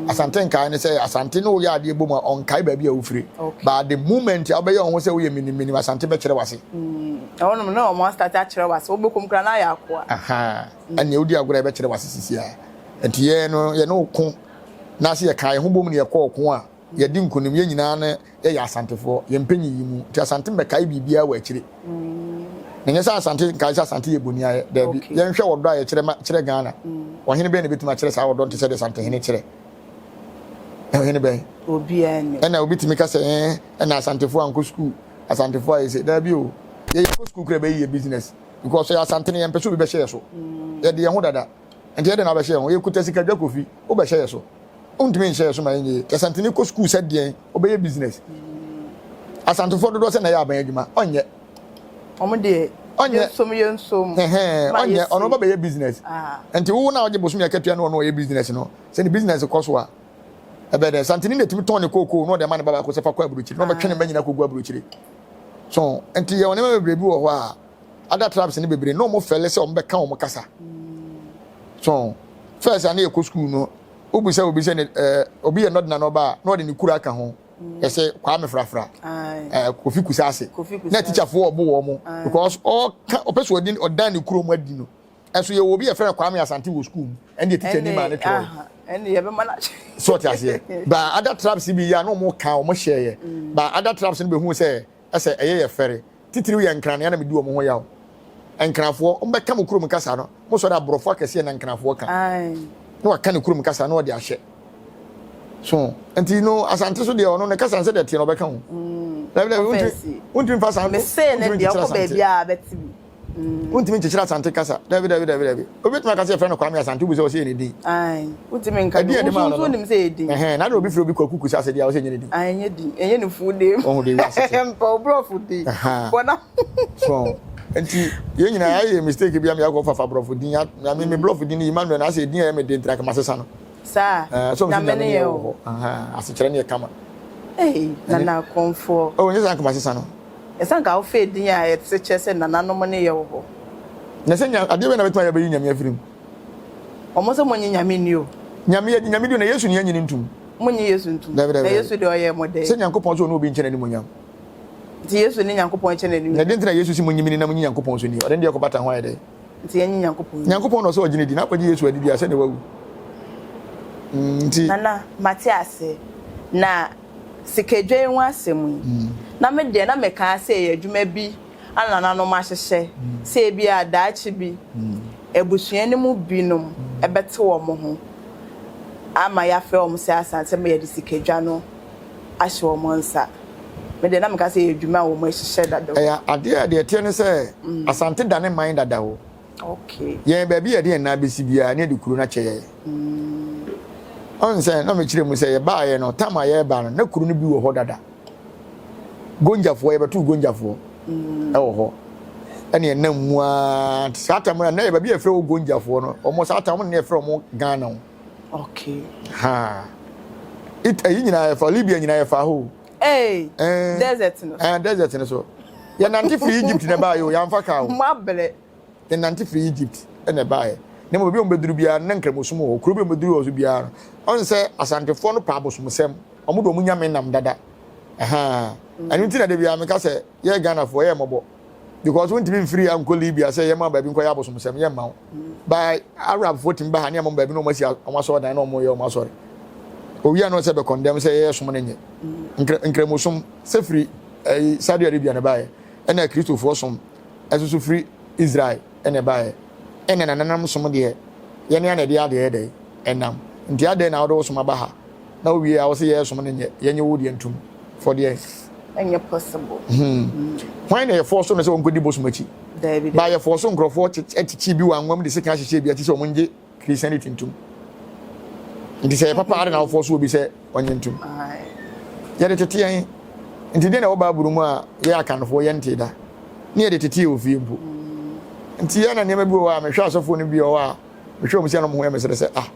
Asante Nkae ne sɛ Asante ne wo yɛ adeɛ bom a ɔnkae baabi a wofiri. But the moment a wobɛyɛ wo ho sɛ woyɛ menim menim Asante bɛkyerɛ wo ase. Ɛhɔnom na wɔn astate akyerɛ wo ase. Wobɛkɔ mu koraa na ayɛ akoa. Ahaa. Ɛnneɛ wodi agorɔ a yɛbɛkyerɛ wo ase sisi ara. Nti yɛn no yɛne wo ko na sɛ yɛkaa yɛn ho bom na yɛkɔɔ ɔko a, Yɛadi nkonim, yɛn nyinaa no yɛyɛ Asantefoɔ, yɛmpɛ nyiyimu, nti Asante mmɛkae biribiara wɔ akyire. Na nyɛ sɛ Asante nkae sɛ Asante yɛ boniayɛ, daabi. Yɛnhwɛ ɔdɔ a yɛkyerɛ ma kyerɛ Ghana. Ɔhene bɛn na ɛbɛtumi akyerɛ saa ɔdɔ no te sɛ deɛ Asantehene kyerɛ? Ɔhene bɛn? Obiara nni hɔ. Ɛna obi tumi ka sɛ ɛɛ, ɛna Asantefoɔ ankɔ sukuu, Asantefoɔ ayɛ sei. Daabi o, yɛ yɛkɔ sukuu koraa ɛbɛyɛ yɛ business. Because yɛ Asante no yɛmpɛ sɛ obi bɛhyɛ yɛ so. Yɛde yɛn ho dada. Nti ɛdɛn na wobɛhyɛ yɛn ho? Yɛkuta sika dwa Kofi, wobɛhyɛ yɛ so. Wontumi nhyɛ yɛ so ma yɛnyɛ yie. Asanteni kɔ sukuu sɛ deɛn, ɔbɛyɛ business. Asantefoɔ dodoɔ sɛ na ɛyɛ aban adwuma, ɔnyɛ. Wɔn deɛ, Ɔnyɛ. yɛnsom yɛnsom. Ɛhɛn, Ma ɔnyɛ, yɛsi. ɔno ɔba bɛyɛ business. Ah. Nti wo na ɔgye bosome akatua ne ɔno ɔyɛ business no, sɛ ne business kɔ so a, ɛbɛyɛ dɛn? Santeni na ɛtumi tɔn ne kookoo na ɔde ama ne ba baako sɛ fa kɔ aburokyire, na ɔbɛtwe ne mma nyinaa kɔgu aburokyire. So, nti yɛwɔ nneɛma bebree bi wɔ hɔ a, other tribes no bebree na wɔn fɛle sɛ wɔn bɛka wɔn kasa. So, first a na yɛkɔ school no, wobisa obi sɛ ne ɛɛ obi yɛ nɔdena na ɔba a na ɔde ne kura aka ho ɛsɛ Kwame Frafra ɛɛ Kofi Kusase na tikyafoɔ ɔbo wɔn mo because ɔka ɔpɛ sɛ ɔdi ɔdan ne kuro mu adi no ɛso yɛ wɔ obi yɛfrɛ no Kwame Asante wɔ sukuu mu ɛne tikya ni maa ne twerɛ so ɔte aseɛ ba other tribes bi yɛ a na wɔn ka wɔn hyɛɛ yɛ ba other tribes no bɛhu sɛ ɛsɛ ɛyɛ yɛ fɛre Titiriw yɛ Nkran nea na medi wɔn ho yaw. Nkranfoɔ, wɔbɛka mo kurom kasa no, mosɔre aborɔfo akɛseɛ na Nkranfoɔ ka. Na waka ne kurom kasa na ɔde ahyɛ. So, nti no, Asante so deɛ ɔno ne kasa no sɛdeɛ ɛteɛ no ɔbɛka ho. Dabi dabi, wontumi, wontumi mfa Asante, wontumi nkyekyere Asante. Wontumi nkyekyere Asante kasa. Dabi, dabi, dabi, dabi. Obi betumi aka sɛ yɛfrɛ no Kwame Asante, wobu sɛ ɔsɛ yɛ ne din. Ae, wontumi nka Ɛdin a no. yɛde maa no Wo no. nso wonim sɛ ɛyɛ din. Ɛhɛn, na adɛn obi frɛ obi Kwaku Kusase deɛ a, ɔsɛ ɛnyɛ ne din. Ae, ɛnyɛ din. Ɛnyɛ ne full name. Wahu deɛ wiase te. Mpa wo borɔfo din. Ahaa. Bɔ na. So, nti yɛn nyinaa yɛayɛ mistake bi ama yɛakɔ fafa borɔfo din. Na me, me borɔfo din no, Emmanuel, na asɛ edin a ɛyɛ me den nti na anka masesa no. Saa. Ɛɛ sɛ ɔmo sɛ Nyame ne yɛ wɔ wɔ hɔ. Ahaa, asekyerɛ no yɛ kama. Ei, Ɛne Nana Akomfoɔ. Oh, nyɛ sɛ anka masesa no. Ɛsɛ anka wofaa edin a ɛte kyerɛ sɛ nananom ne yɛ wɔ hɔ. Na sɛ nya, adeɛ bɛn na bɛtumi ayɛ abɛyi Nyame afiri mu? Wɔn sɛ monnye Nyame nni o. Nyame, yɛgye Nyame di o, na Yesu ne yɛnnye no ntom. Monnye Yesu ntom. Dabi, dabi, Na dabi. Yesu deɛ ɔyɛɛ mo dɛn? Sɛ Nyankopɔn sɛ ɔne obi nkyɛ n'animuonyam. Nti Yesu ne Nyankopɔn kyɛ n'animuonyam. Na deɛ nti na Yesu se monnye me ni na monnye Nyankopɔn nso nni? Ɔde ne deɛ kɔbata ho ayɛ dɛn? Nti yɛnye Nyankopɔn nni. Nyankopɔn na ɔsɛ ɔgye no di, na akɔgye Yesu adi deɛ a, sɛdeɛ wawu. Mm, nti. Nana, mate ase. Na sikadwa yi ho asɛm yi, na me deɛ na mekaa sɛ ɛyɛ adwuma bi a nananom ahyehyɛ sɛ ebia daakye bi abusua no mu binom bɛte wɔn ho ama yɛafrɛ wɔn sɛ Asante ma yɛde sikadwa no ahyɛ wɔn nsa. Me deɛ na meka sɛ ɛyɛ adwuma a wɔn ahyehyɛ dada o. Ɛyɛ adeɛ a deɛ ɛteɛ ne sɛ Asante da ne man dada o. Okay. Yɛn baabi a yɛde yɛn nan bɛsi biara ne yɛde kuro no akyɛ yɛn. Ɔn sɛ na mekyerɛ mu sɛ yɛbaeɛ no tam a yɛreba no na kuro no bi wɔ hɔ dada. Gonjafoɔ yɛbɛtoo Gonjafoɔ ɛwɔ hɔ. Ɛne ɛnam mu ara nti saa tam no na yɛ baabi a yɛfrɛ wɔ Gonjafoɔ no wɔn saa tam no na yɛfrɛ wɔn Ghana o. Okay. Ha. It ɛyi nyinaa yɛfa Libya nyinaa yɛfa hɔ o. Hey, Eh, desert no so. Eh, desert no so. Yɛnante firi Egypt na ɛbaeɛ o, yɛamfa kaa o. Mo abrɛ. Yɛnante firi Egypt na ɛbaeɛ. Na mmom baabi a wɔbɛduru biara no, na nkramosom wɔ hɔ. Kuro bi a wɔbɛduru hɔ so biara no, ɔn sɛ Asantefoɔ no pɛ abosomsɛm. Wɔn de wɔn nyame nam dada. Ɛhaa. Ɛno nti na da biara meka sɛ, yɛ Ghanafoɔ, yɛ mmɔbɔ. Because wontumi mfiri ha nkɔ Libya sɛ yɛma baabi nkɔyɛ abosomsɛm, yɛmma wo. Ba Arabfoɔ tumi ba ha ne yɛma baabi na wɔn asi wɔn asɔredan na wɔn yɛ wɔn asɔre. Owia no sɛ bɛ condemn sɛ yɛyɛ som no nyɛ. Nkramosom sɛ firi ɛyi Saudi Arabia na ɛbaeɛ, ɛna Kristofoɔ som ɛso so firi Israel ɛna ɛbaeɛ. Ɛna nananom som deɛ yɛne ana ɛde adeɛ yɛ dɛn ɛnam. Nti adɛn na wode wo som aba ha na wowie a wo se yɛyɛ som no nyɛ, yɛnyɛ wo deɛ ntum for deɛn? Ɛnyɛ possible. Hmm. Hwan na yɛfɔɔso no sɛ ɔnkɔdi bosom akyi? Daabi Ba daabi. yɛfɔɔso nkurɔfoɔ kyekyee bi wɔ anwa mu de sekan hyehyɛɛ bi akyi sɛ wɔngye Christianity ntom. Nti sɛ yɛ papa ade na wofɔɔso obi sɛ ɔnye ntom. Aye. Yɛde tete yɛn. Nti deɛ na ɛwɔ Bible mu a yɛ Akanfoɔ yɛntee da. Ne yɛde tete yɛ wɔ fie mpo. Nti yɛ na nneɛma bi wɔ hɔ a mehwɛ asɔfoɔ no bi wɔ hɔ a mehwɛ wɔn si a na wɔn ho yɛ me sere sɛ ah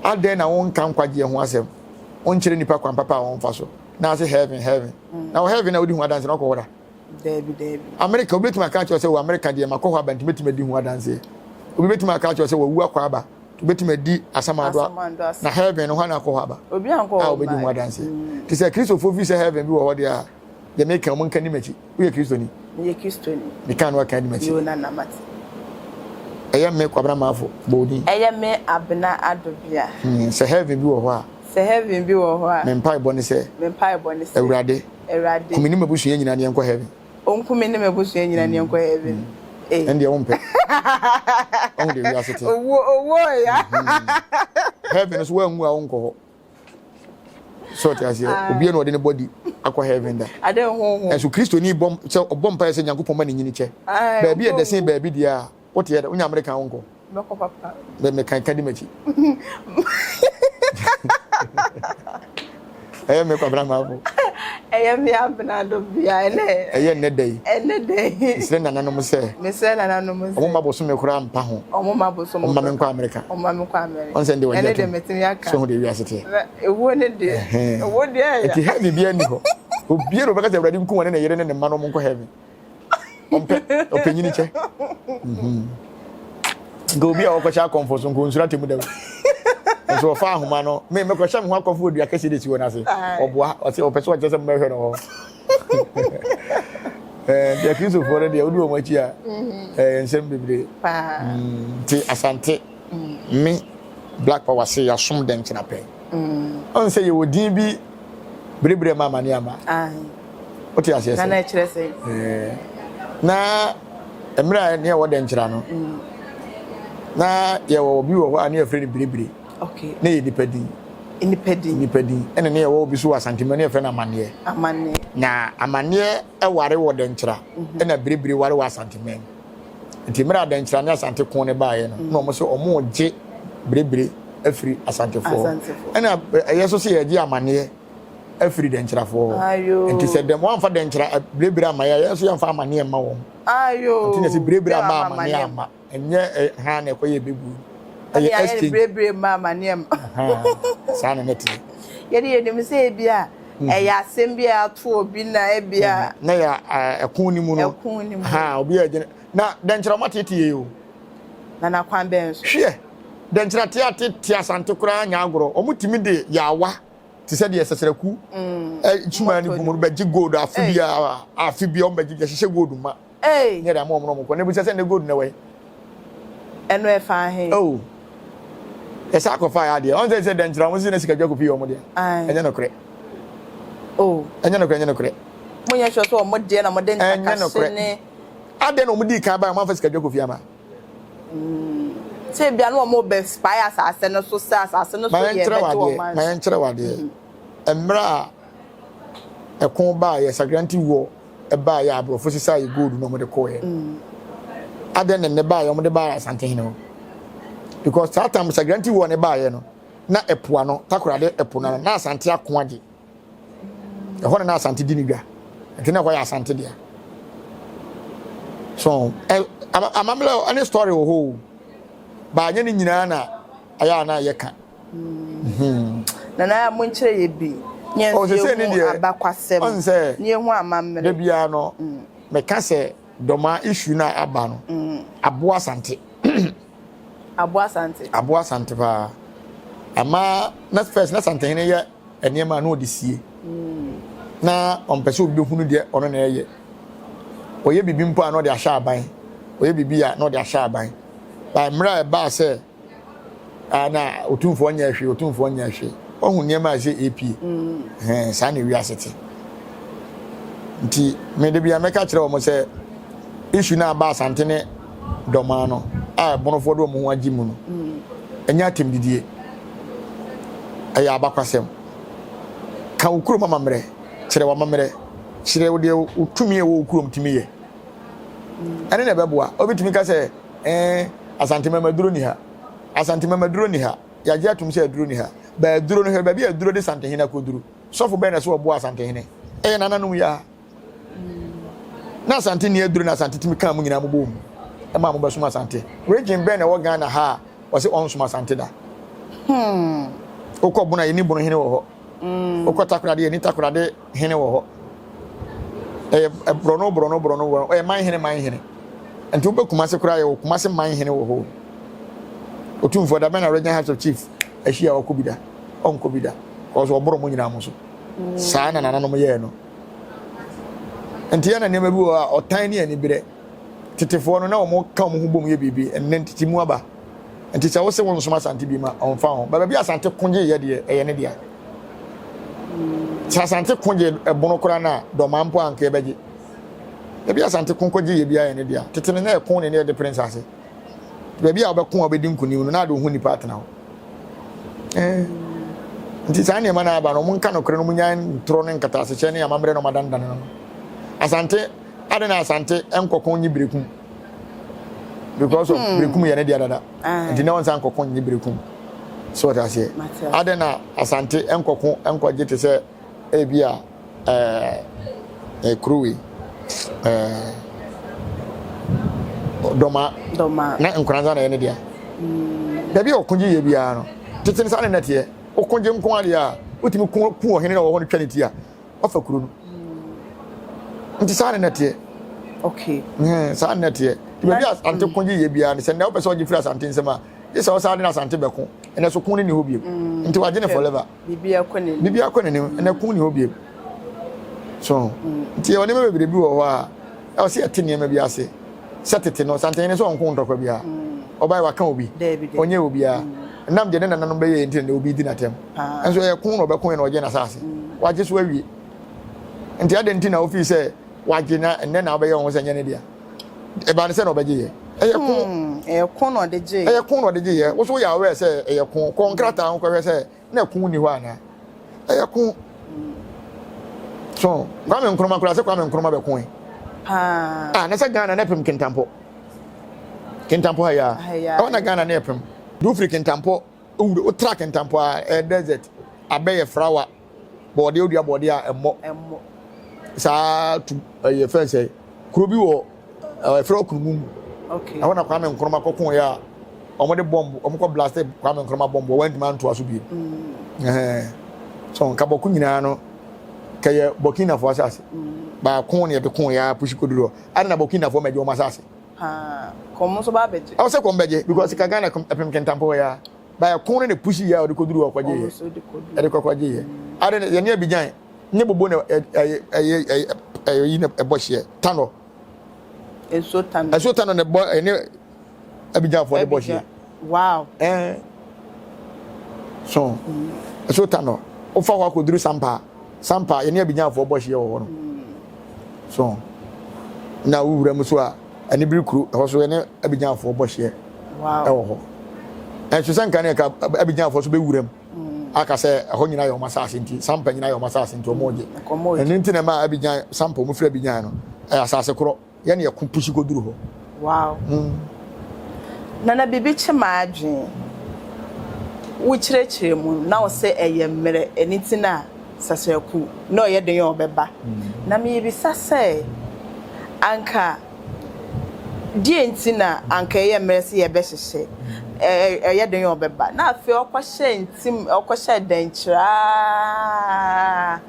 adɛn na wonka nkwagyeɛ ho asɛm wonkyerɛ nnipa kwan papa a wɔmfa so na ase heaven heaven na wɔ heaven na wodi ho adanse na ɔkɔ hɔ da. Daabi daabi. Amerika obi betumi aka akyerɛ sɛ wɔ Amerika deɛ makɔ hɔ aba nti metumi adi ho adanseɛ. Obi betumi aka akyerɛ sɛ wawu akɔ aba nti obetumi adi asamando Asamando na heaven no hɔ na akɔ hɔ aba Obi ankɔ hɔ a obedi ho adanseɛ. Mm. Te sɛ Kristofo fi sɛ heaven bi wɔ hɔ deɛ a deɛ meka wɔn nka ni m'akyi. Woyɛ Kristoni? Meyɛ Kristoni. Meka no aka di m'akyi. Yoo Nana mate. Ɛyɛ me Kwabena Marfo, bɔ wo din. Ɛyɛ me Abena Adobea. Hmm, sɛ heaven bi wɔ hɔ a. Sɛ heaven bi wɔ hɔ a. Me mpaebɔ ne sɛ. Me mpaebɔ ne sɛ. Awurade. Awurade. Ku me ne m'abusua nyinaa ne yɛnkɔ heaven. Ɔnku me ne m'abusua nyinaa ne yɛnkɔ heaven. Ee. Ɛndeɛ wompɛ. Ɔhu deɛ wiase te. Owuo, owuo ya. Heaven nso woanwu a wonkɔ hɔ. So ɔte aseɛ. Obiara na ɔde ne body akɔ heaven da. Ade honhom. Ɛnso Kristoni bɔ sɛ ɔbɔ mpaeɛ sɛ Nyankopɔn ma ne nyini kyɛ. Baabi a ɛdɛ sen baabi deɛ a Wote yɛ dɛ, wonya Amerika a wonkɔ. Mɛkɔ papa. Bɛ meka ka di m'akyi. Ɛyɛ me Kwabena Maafo. Ɛyɛ me Abena Adobea ɛnɛ. Ɛyɛ nnɛ da yi. Ɛnɛ da yi. Mesrɛ nananom sɛ. Mesrɛ nananom sɛ. Ɔmo mma bosome koraa mpa ho. Ɔmo mma bosome. Ɔmo mma me nkɔ Amerika. Ɔmo mma me nkɔ Amerika. Ɔn sɛ nde wɔgye Ɛne atom. deɛ mɛtumi aka. So ho deɛ wiase teɛ. Ewuo ne deɛ. Ewuo deɛ ɛya. Eti heaven biara nni hɔ. Obiara na ɔbɛka sɛ Awurade nku wɔne ne yere ne ne mma na ɔmo nkɔ heaven. ɔmpɛ ɔpɛ nyini kyɛ mhm. nka obi a ɔkɔhyɛ akɔmfo so nka onsuro atemu da nso ɔfa ahoma no me mekɔhyɛ me ho akɔmfo wɔ dua kɛseɛ de si wɔ n'ase ɔboa ɔsɛ ɔpɛ sɛ ɔkyerɛ sɛ mmɛhwɛ no hɔ ɛɛ deɛ kristofoɔ no deɛ wodi wɔn akyi a mhm. ɛyɛ nsɛm bebree mm, nti asante mm. me black power se yɛasom dɛn kyena pɛn ɔn sɛ yɛwɔ din bi berebere ma amane ama Wote aseɛ sɛ? Na na ɛkyerɛ sɛ? Ɛɛ, na mmerɛ a ne yɛwɔ dɛnkyera no, mm. na yɛwɔ obi wɔ hɔ a ne yɛfrɛ no biribiri. Okay. Ne yɛ nipa din. Nipa din. Nipa din. Ɛna ne yɛwɔ obi so wɔ Asantema ne yɛfrɛ no amanneɛ. Amanneɛ. Na amanneɛ ɛware wɔ dɛnkyera, mhm. ɛna biribiri ware wɔ Asantema mu. Nti mmerɛ a dɛnkyera ne Asante ko ne baeɛ no, mm. na wɔn sɛ wɔn gye biribiri afiri Asantefoɔ. Ɛna ɛyɛ so sɛ yɛgye amanneɛ. afiri dɛnkyerɛfoɔ hɔ. Nti sɛ dɛm wɔamfa dɛnkyerɛ birebire amma yɛ, yɛn nso yɛmfa amaneɛ mma wɔn. Nti na sɛ birebire amma amaneɛ amma, ɛnyɛ ha na ɛkɔyɛ ɛbɛgu. Ɛyɛ exchange. Berebere ma amaneɛ mu. Saa na ne teɛ. Yɛde yɛnim sɛ ebi a ɛyɛ asɛm bi a ato obi na ebi a. Na yɛ ɛko ni mu no. Ɛko ni mu. Ha obi a gyina na dɛnkyerɛ ɔmo atete yɛ o. Na na kwan bɛn so. Hwɛ dɛnkyerɛ te atete Asante koraa nya agorɔ ɔmo tumi de yawa te sɛ deɛ sɛsɛrɛku suma ne gu mu no bɛgye gold afe biara afe biara ɔmo bɛgye yɛhyehyɛ gold ma. Ei! Nyɛ dɛ ama wɔn na wɔn kɔ. Na ebisa sɛ ne gold na wɔ he? Ɛno ɛfa he? Oh. Yɛsa akɔfa yɛ adeɛ. Ɔn sɛ sɛ dɛnkyerɛ wɔn sɛ na sika dwa kofi yɛ wɔn deɛ. Ɛnyɛ nokorɛ. Oh. Ɛnyɛ nokorɛ, ɛnyɛ nokorɛ. Mo nyɛ sure sɛ wɔn deɛ na wɔn de ntakahye ne. Adɛn na wɔn dii kan baeɛ wɔn amfa sika dwa kofi ama? Sɛ ebia na wɔn bɛ spy asase no so sɛ asase no so yɛ bɛgye wɔn manso. Ma yɛnkyerɛ wo adeɛ. Mmerɛ a ɛko baeɛ, Sagranti War baeɛ a aborɔfo sesaa yɛ gold na wɔde kɔeɛ no, adɛn na nnɛ baeɛ wɔde baa Asantehene hɔ? Because saa tam Sagranti War no baeɛ no, na ɛpo ano, Takoradi ɛpo no ano, na Asante ako agye. Ɛhɔ na na Asante di ne dwa. Nti na ɛhɔ yɛ Asante dea. So, amammerɛ ne story wɔ hɔ o. Ba anyɛ ne nyinaa na ayɛ a na yɛka. Nana ya monkyerɛ yɛ bi ne yɛn nso yɛhu abakwasɛm ne yɛhu amammerɛ. Da biara no meka sɛ Dɔmaa issue no a aba no aboa Asante. Aboa Asante. Aboa Asante paa. Ama na first na Asantehene yɛ nneɛma a na ɔde sie. Na ɔmpɛ sɛ obi bɛhunu deɛ ɔno na ɛyɛ. Ɔyɛ biribi mpo a na ɔde ahyɛ aban. Ɔyɛ biribi a na ɔde ahyɛ aban. Ba mmerɛ a ɛbaa sɛ Ah, na otumfoɔ nyɛ hwee, otumfoɔ nyɛ hwee. Wahu nneɛma a ɛsɛ epie. Mm. Hɛn, saa na wiase te. Nti, me de bia mɛka kyerɛ wɔn sɛ issue no aba Asante ne Dɔmaa no a ɛbonofoɔ de wɔn ho agye mu no, mm. ɛnyɛ atɛmdidie. Ɛyɛ abakwasɛm. Ka wo kurom amammerɛ, kyerɛ w'amammerɛ, kyerɛ wo deɛ wo tumi a ɛwɔ wo kurom tumi yɛ. Mm. Ɛne na ɛbɛboa. Obi tumi ka sɛ, Ɛɛ, Asante mɛma aduro ni ha. Asante mɛma aduro ni ha. Yɛagye atom sɛ aduro ni ha. Ba aduro no hwɛ baabi a aduro de Santehene akɔduru. Sɔfo bɛn na ɛsɛ ɔboa Asantehene? Ɛyɛ nananom yi ara. Na Asante nni aduro na Asante tumi kaa mo nyinaa mo bɔɔ mu ɛmaa mo bɛsom Asante. Region bɛn na ɛwɔ Ghana ha a wɔse ɔnsom Asante da? Hmm. Wokɔ Bono a yɛnni Bono hene wɔ hɔ. Wokɔ Takoradi yɛnni Takoradi hene wɔ hɔ. Ɛyɛ borɔno borɔno borɔno borɔno ɛyɛ man hene man hene. Nti wobɛ Kumase koraa yɛwɔ Kumase man hene wɔ hɔ. Otumfoɔ da bɛn na Regional House of Chief ahyia ɔkɔ bi da? Ɔnkɔ bi da. Kɔsɔ ɔboro mo nyinaa mo so. Saa na nananom yɛɛ no. Nti yɛ na nneɛma bi wɔ hɔ a ɔtan ne aniberɛ. Tetefoɔ no na wɔn ka wɔn ho bom yɛ biribi. Ɛnnɛ ntete mu aba. Nti sɛ wose wonsom Asante bi ma ɔmfa ho. Ba baabi Asante ko gye yɛ deɛ ɛyɛ ne dea. Sɛ Asante ko gye ɛbono koraa no a Dɔmaa mpo anka ɛbɛgye. Baabi Asante ko kɔgye yɛ biara yɛ ne dea. Tete no na ɛko ne ne yɛde pere nsase. Baabi a wobɛko a wobɛdi nkonim no na ade wo ho nnipa atena hɔ. Eh. Nti saa nneɛma no aba no wɔn nka nokorɛ no wɔn nya ntorɔ ne nkataasehyɛ ne amammerɛ na wɔn adandane no. Asante ade na Asante nkɔko nye berekum. Because of hmm. berekum yɛ ne dea dada. Nti na wɔn nsa nkɔko nye berekum. So wɔte aseɛ. Ade na Asante nkɔko nkɔgye te sɛ ebi a ɛɛ eh, kuro wei ɛɛ dɔma dɔma na nkoranza na ɛyɛ ne dea mm. baabi a ɔko gye yɛ biara no tete no saa ne nɛteɛ ɔko gye nko adeɛ a wotumi ko ku ɔhene na ɔwɔ hɔ no twa ne ti a wafa kuro no mm. nti saa ne nɛteɛ okay saa ne nɛteɛ baabi a asante ko gye yɛ biara no sɛ nnɛ wopɛ sɛ ɔgye firi asante nsɛm a gye sɛ ɔsan de no asante bɛko ɛnɛ so ko no ni hɔ bio mm. nti wagye ne forever Biribiara kɔ n'anim. Biribiara kɔ n'anim, ɛnna ko nni hɔ bio. So nti yɛwɔ nneɛma bebree bi wɔ hɔ a ɛwɔ sɛ yɛte nneɛma bi ase. Sɛ tete no, Santehene sɛ ɔnko ntɔkwa biara. Ɔbae waka obi, ɔnyɛ obiara. Ɛnam deɛ ne nananom bɛyɛɛ nti na nnɛ obi di n'atɛm. Nso ɛyɛ ko na ɔbɛkoe na ɔgyee n'asase. Wagye so awie. Nti adɛn nti na wofii sɛ wagye na ɛnnɛ na wobɛyɛ wo ho sɛ ɛnyɛ ne dea? Ɛbaa no sɛ na ɔbɛgye yɛ. Ɛyɛ ko. Ɛyɛ ko na ɔde gye. Ɛyɛ ko na ɔde gye yɛ. Woso woyɛ aware sɛ ɛyɛ ko. Kɔ nkrataa ho kɔhwɛ sɛ na ɛko nni hɔ anaa. Ɛyɛ ko. So Kwame Nkrumah koraa sɛ Kwame Nkrumah bɛko ɛ. Paa. Ah, na sɛ Ghana na ɛpem Kintampo. Kintampo ha ya. Ɛhɔ na Ghana na ɛpem. De wofiri Kintampo, wotra Kintampo a ɛyɛ desert. Abɛyɛ flower. Bɔɔdeɛ wodua bɔɔdeɛ a ɛmmɔ. Ɛmmɔ. Saa tu ɛyɛ fɛn sɛ kuro bi wɔ ɛfrɛ ɔkunumu mu. Okay. Ɛhɔ na Kwame Nkrumah kɔko yɛ a wɔde bɔmb wɔn kɔ blast Kwame Nkrumah bɔmb wɔn antumi antoa so bio. Mm. So nka Bawku nyinaa no kɛyɛ Burkinafoɔ asase. Mm. Baako na yɛde ko yɛ apusi koduru hɔ. Ada na Burkinafoɔ mɛgye wɔn asase. Kɔn nso ba abɛgye. Ɛwɔ sɛ kɔn bɛgye because ka Ghana ɛpem kentampo hɔ ya. Ba ɛko no na pusi yɛ a ɔde koduru hɔ kɔgye yɛ. Ɛde kɔ kɔgye yɛ. Ada na yɛne Abidjan ne bobo na ɛyɛ ɛyɛ ɛyɛ yi na ɛbɔ hyeɛ tanɔ. Nsuo tanɔ. Nsuo tanɔ na ɛbɔ ɛne Abidjanfoɔ de bɔ hyeɛ. Wow. Ɛɛ so nsuo tanɔ wofa hɔ akɔduru Sampa Sampa yɛne Abidjanfoɔ bɔ hyeɛ wɔ hɔ no. So na wowura mu so a anibiri kuro ɛhɔ so yɛne Abidjanfoɔ bɔ hyeɛ ɛwɔ hɔ. Ɛnso sɛ nka ne ɛka Abidjanfoɔ so bɛwura mu. aka sɛ ɛhɔ nyinaa yɛ wɔn asase nti Sampa nyinaa yɛ wɔn asase nti wɔn regye ɛno nti na ɛma Abidjan Sampa wɔn firi Abidjan no ɛyɛ asase korɔ yɛn na yɛko pusi kɔduru hɔ. Wow. Nana biribi kye m'adwene wokyerɛkyerɛ mu na wo sɛ ɛyɛ mmerɛ ɛno nti na Sasraku na ɔyɛ den a ɔbɛba na mebisa sɛ anka Deɛn nti na anka ɛyɛ mmerɛ sɛ yɛbɛhyehyɛ? Ɛyɛ den a ɔbɛba. Na afei ɔkɔhyɛɛ ntim, ɔkɔhyɛɛ dɛnkyerɛ ara.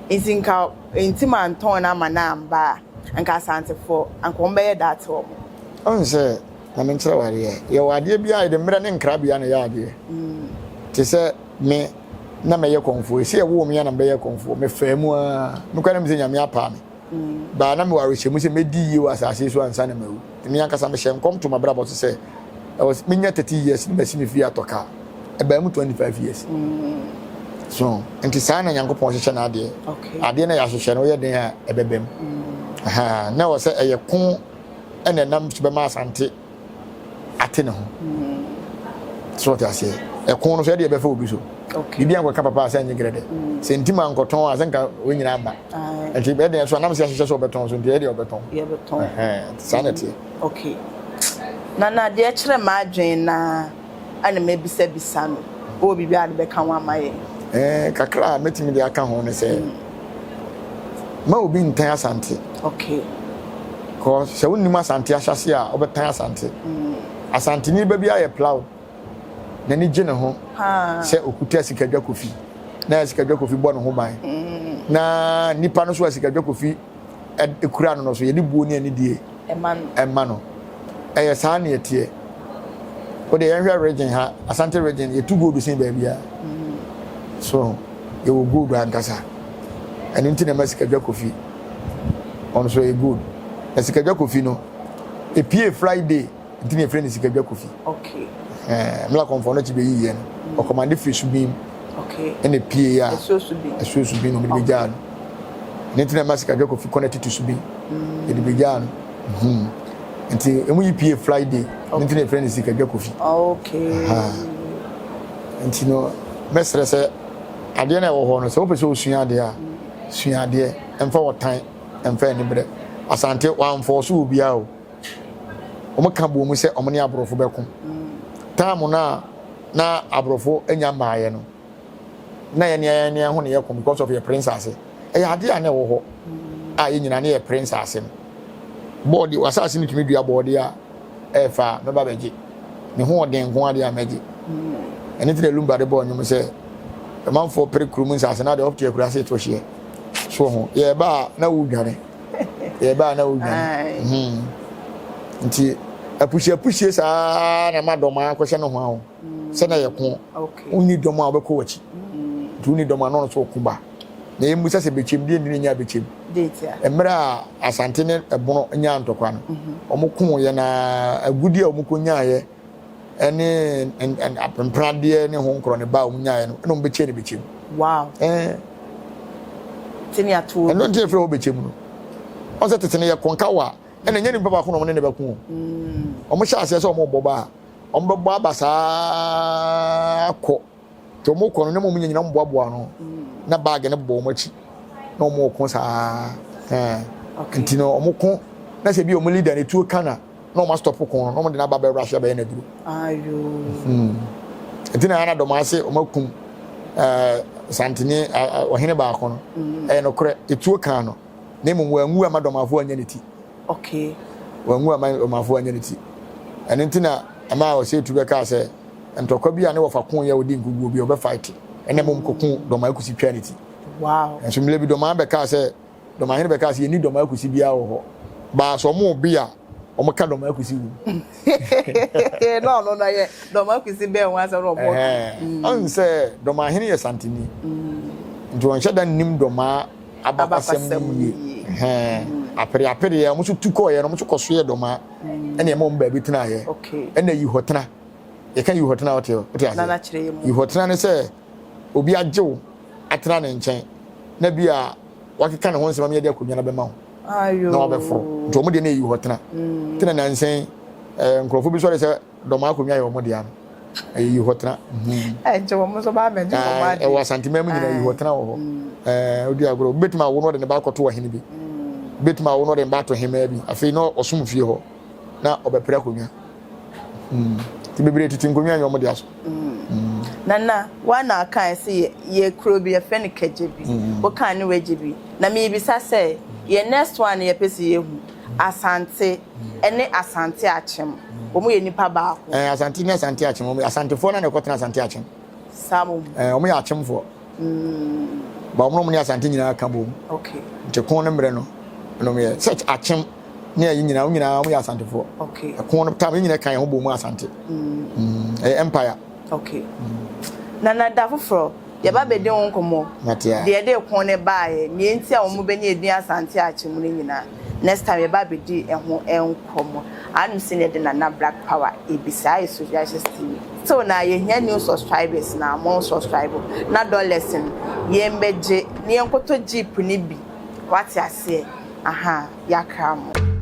Nti nka ntim antɔn no ama no amba a, anka Asantefoɔ, anka wɔn bɛyɛ dɛ ate wɔn. Wohu sɛ, ma menkyerɛ wo adeɛ. Yɛwɔ adeɛ bi a yɛde mmerɛ ne nkrabea na ɛyɛ adeɛ. Te sɛ me, na mɛyɛ kɔmfoɔ. Ɛsɛ yɛwoo me a na mebɛyɛ kɔmfoɔ. Mefaa mu ara. Mekɔ na menim sɛ Nyame apaa me. Baa na mewɔ awerɛhyɛmu sɛ mɛdi yie wɔ asase yi so ansa na mawu. Nti me ankasa mehyɛɛ nkɔm too m'abrabɔ so sɛ ɛwɔ sɛ menya 30 years na masi me fie atɔ kaa. Ɛbaa mu 25 years. So nti saa na Nyankopɔn hyehyɛ n'adeɛ. Adeɛ na yɛahyehyɛ no woyɛ den a ɛbɛba mu. Na ɛwɔ sɛ ɛyɛ ko ɛna ɛnam so bɛma Asante ate ne ho. So ɔte aseɛ. Ɛko no so ɛde ɛbɛfa obi so. Biribi ankɔka papa sɛ nye grɛdɛ. Sɛ nti ma nkɔtɔn a sɛ nka wɔn nyinaa mma. Nti bɛyɛ deɛ so anam sɛ ahyehyɛ sɛ ɔbɛtɔn so nti ɛyɛ deɛ ɔbɛtɔn. Yɛbɛtɔn. Saa na ɛteɛ. Okay. Na na deɛ kyerɛ m'adwene na ɛna mabisabisa no. Wowɔ biribi a de bɛka ho ama yɛn? Ɛɛ kakra a mɛtumi de aka ho ne sɛ ma obi ntan Asante. Okay. Cause sɛ wonnim Asante ahyɛse a wobɛtan Asante. Asanteni ba bi ayɛ plow. N'ani gye ne ho sɛ okuta Sikadwa Kofi na Sikadwa Kofi bɔ ne ho ban. Na nipa no so a Sikadwa Kofi kura no no so yɛde buo ne anidie ɛma no. Ɛyɛ saa na ɛteɛ. Wo deɛ yɛnhwɛ region ha, Asante region, yɛtu gold sen baabiara. So yɛwɔ gold ankasa. Ɛno nti na ɛma Sikadwa Kofi ɔno so ɛyɛ gold. Na Sikadwa Kofi no, ɛpie Friday nti na yɛfrɛ no Sikadwa Kofi. Okay. Ɛɛ mla kɔnfɔ no kyi bɛyi yɛ no, ɔkɔmande firi Subin. Okay. Ɛna ɛpie a, Ɛsuo Subin. Ɛsuo Subin na wɔde bɛgyaa no. Ɛno nti na ɛma Sikadwa Kofi connect to Subin. Yɛde bɛgyaa no. Hmm. Nti emu yi pie Friday. Okay. Nti na yɛfrɛ no Sikadwa Kofi. Okay. Aha. Nti no mɛsrɛ sɛ adeɛ na ɛwɔ hɔ no sɛ wopɛ sɛ osua adeɛ a sua adeɛ mfa ɔtan mfa anibrɛ. Asante wamfɔɔ so obiara o. Wɔn ka bɔ mu sɛ wɔn ne aborɔfo bɛko. Time no a na aborɔfo anya mmaeɛ no na yɛne yɛn ne yɛn ho na yɛko because of yɛ pere nsase. Ɛyɛ adeɛ a na ɛwɔ hɔ a yɛn nyinaa ne yɛ pere nsase no. Bɔɔde w'asase no tumi dua bɔɔde a ɛyɛ fɛ a mɛba bɛgye. Ne ho ɔden nko adeɛ a mɛgye. Ɛno nti na Lumba de bɔɔ nnwom sɛ ɔmanfoɔ pere kurom nsase na deɛ ɔte akuraase to hyeɛ. So ho yɛba a na wodwane. Yɛba a na wodwane. Hmm. Nti apuhyiapuhyie saa na ma dɔm akɔhyɛ no ho aho. Sɛ na yɛko. Wonni dɔm a wobɛkɔ w'akyi. Nti wonni dɔm a na ɔno nso ɔko ba. Na yɛmmisa sɛ bɛkyɛm deɛ nti na ɛnyaa bɛkyɛm. Mmerɛ a Asante ne Ɛbono nyaa ntɔkwa no, wɔn koeɛ na agudeɛ a wɔn kɔnyaeɛ ne mpenadeɛ ne ho nkorɔ ne ba a wɔn nyaeɛ no, ɛna wɔn bɛkyɛɛ no bɛkyɛm. Wow. Ɛɛ. Ɛno nti na ɛfrɛ hɔ bɛkyɛm no. Wɔn sɛ tete no yɛ konkawa ɛna ɛnyɛ nipa baako na wɔn ne ne bɛko o. Wɔn hyɛ aseɛ sɛ wɔn rebɔ ba a, wɔn bɛbɔ aba saa kɔ. Nti wɔn kɔ no nneɛma wɔn nyina wɔn boaboa ano na baage no bɔ wɔn akyi na wɔn ko saa ɛɛ nti no wɔn ko na sɛ bi wɔn leader no etuo ka na na wɔn astɔpo ko no na wɔn de n'aba bɛ rush abɛyɛ n'aduro. Ayo. Nti na yana dɔm ase wɔn akum ɛɛ santene ɔhene baako no ɛyɛ nokorɛ etuo kan no na mmom wɔn anwu ama dɔmafo anya ne ti. Okay. Wɔn anwu ama dɔmafo anya ne ti ɛno nti na. Ɛmaa Osei-Tutu bɛkaa sɛ ntɔkwa bi a ne wɔfa ko yɛ a ɔdi nkoguo bi a ɔbɛfaete ɛna mmom kɔku Dɔmaa Kusi twaa ne ti. Wow. Nso mmerɛ bi Dɔmaa bɛkaa sɛ Dɔmahene bɛkaa sɛ yɛnni Dɔmaa Kusi biara wɔ hɔ. Baa sɛ wɔn be a wɔn ka Dɔmaa Kusi wom. Na ɔno no yɛ Dɔmaa Kusi bɛn ho asɛm na ɔbɔ ka. Ɔn sɛ Dɔmahene yɛ Santini. Nti ɔnhyɛ da nnim Dɔmaa abakɔsɛm no yie. Apereapereɛ wɔn nso tu kɔɔeɛ no wɔn nso kɔsoɛɛ Dɔmaa. Ɛna ɛma wɔn baabi tenaeɛ. Ɛna Yihɔtena. Yɛka Yihɔtena a wote wote aseɛ? Yihɔtena ne sɛ obi agye wo atena ne nkyɛn na bi a wakeka ne ho nsɛm ama yɛde akonnwa no bɛma wo na wabɛforo. Nti wɔn deɛ na ɛyi hɔ tena. Nti na nansa yi nkurɔfoɔ bi sɔre sɛ dɔm akonnwa yɛ wɔn dea no. Ɛyɛ yi hɔ tena. Ɛnkyɛ wɔn nso ba abɛgye wɔn ade. Ɛwɔ Asanteman mu nyinaa yi hɔ tena wɔ hɔ. Wodi agorɔ. Obi bɛtumi awo na ɔde ne ba akɔto ɔhene bi. Obi bɛtumi awo na ɔde ne ba ato hemmaa bi. Afei na ɔsom fie hɔ na ɔbɛpere akonnwa. Nti bebree tete nkonnwa nyɛ wɔn dea so. Nana, woa na wokae sɛ yɛ yɛ kuro bi yɛfrɛ no Kagyebi. Wokaa ne Wagyebi. Na merebisa sɛ, yɛn next one no yɛpɛ sɛ yɛhu, Asante ne Asante Akyem, wɔn yɛ nipa baako? Ɛɛ, Asante ne Asante Akyem, wɔn yɛ Asantefoɔ no na ɛkɔtena Asante Akyem. Saa mmom. Ɛɛ, wɔn yɛ Akyemfoɔ. Ba wɔn na wɔn ne Asante nyinaa ka bom. Okay. Nti ko no mmerɛ no, ɛna wɔn yɛ sɛ Akyem ne ayi nyinaa, wɔn nyinaa wɔn yɛ Asantefoɔ. Okay. Ɛko no tam, yɛn nyinaa ka yɛn ho bom Asante. Ɛyɛ empire. Okay. Nana, da foforɔ yɛba bɛdi ho nkɔmmɔ. Mate a. Deɛ ɛde ko no baeɛ, nea enti a wɔbɛnya edin Asante Akyem no nyinaa, next time yɛba abɛdi ɛho nkɔmmɔ. Anom sei na yɛde Nana Black Power ɛbisa. Ayɛ Socialist TV. Still na yɛhia new subscribers na mo subscribe na dollars no yɛn bɛgye na yɛnkɔtɔ jeep no bi. Wate aseɛ? Aha, yɛakra mo.